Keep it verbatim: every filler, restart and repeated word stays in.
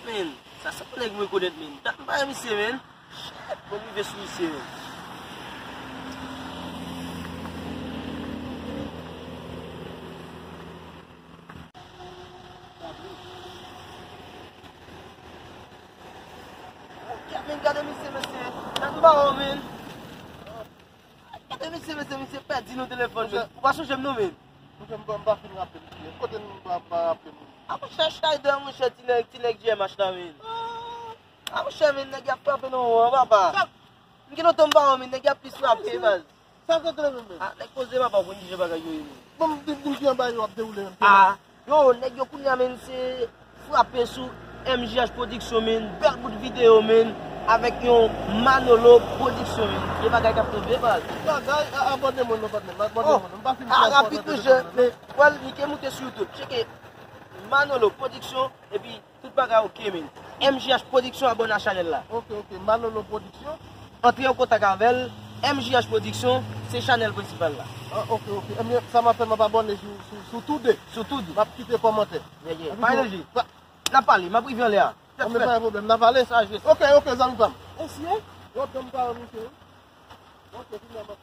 Men, sa se yon nèg m rekonèt, men. Dat m pa wè misye, men. Shit, bon, m rive sou misye, men. Kèt, men, gade misye, mesye. Dat m pa wè w, men. Gade misye, mesye, misye pèdi nan telefòn, men. Ou pa sonje m non, men. Monchè, m pa, m pa fin raple misye. Kote m pa, m pa raple moun? A, monchè, Schneider, monchè, ti nèg, ti nèg G M H la, men. A, monchè, men, nèg y ap frape nan won an, papa. M gen lontan m pa wè, men, nèg y ap plis frape, baz. Sa k antre menm, menm? A, nèg poze, papa, ou konn kijan bagay yo ye, men. Bon, di, di m kijan bagay yo ap dewoule menm. A, yo, nèg yo kounye a, men, se frape sou M J H Production, men, bèl bout videyo, men, avèk yon Manolo Production, men. Gen bagay k ap tonbe, baz. Bagay, a, abòne mwen non, patnè, abòne mwen non. M pa fin fè abòne mwen non. A, rapid, monchè, men, wè l, li ke moute sou YouTube. Tcheke Manolo Production, epi tout bagay oke, men. M J H Production, abòne a chanèl la. Ok, ok, Manolo Production. Antre an kontak avè l, M J H Production, se chanèl prensipal la. A, ok, ok. Ebyen, sa m ap fè, m ap abòne sou, sou, sou tou de. Sou tou de. M ap kite kòmantè. Yeah, yeah. Epi pa tou, ranje. Pa- N ap pale, m ap rive anlè a. Tèt frèt. Pa gen pwoblèm, n ap pale. Sa je. Ok, ok, zanmi pa m. Esye. Yo, dam pa misye. Ok, kounye a m ap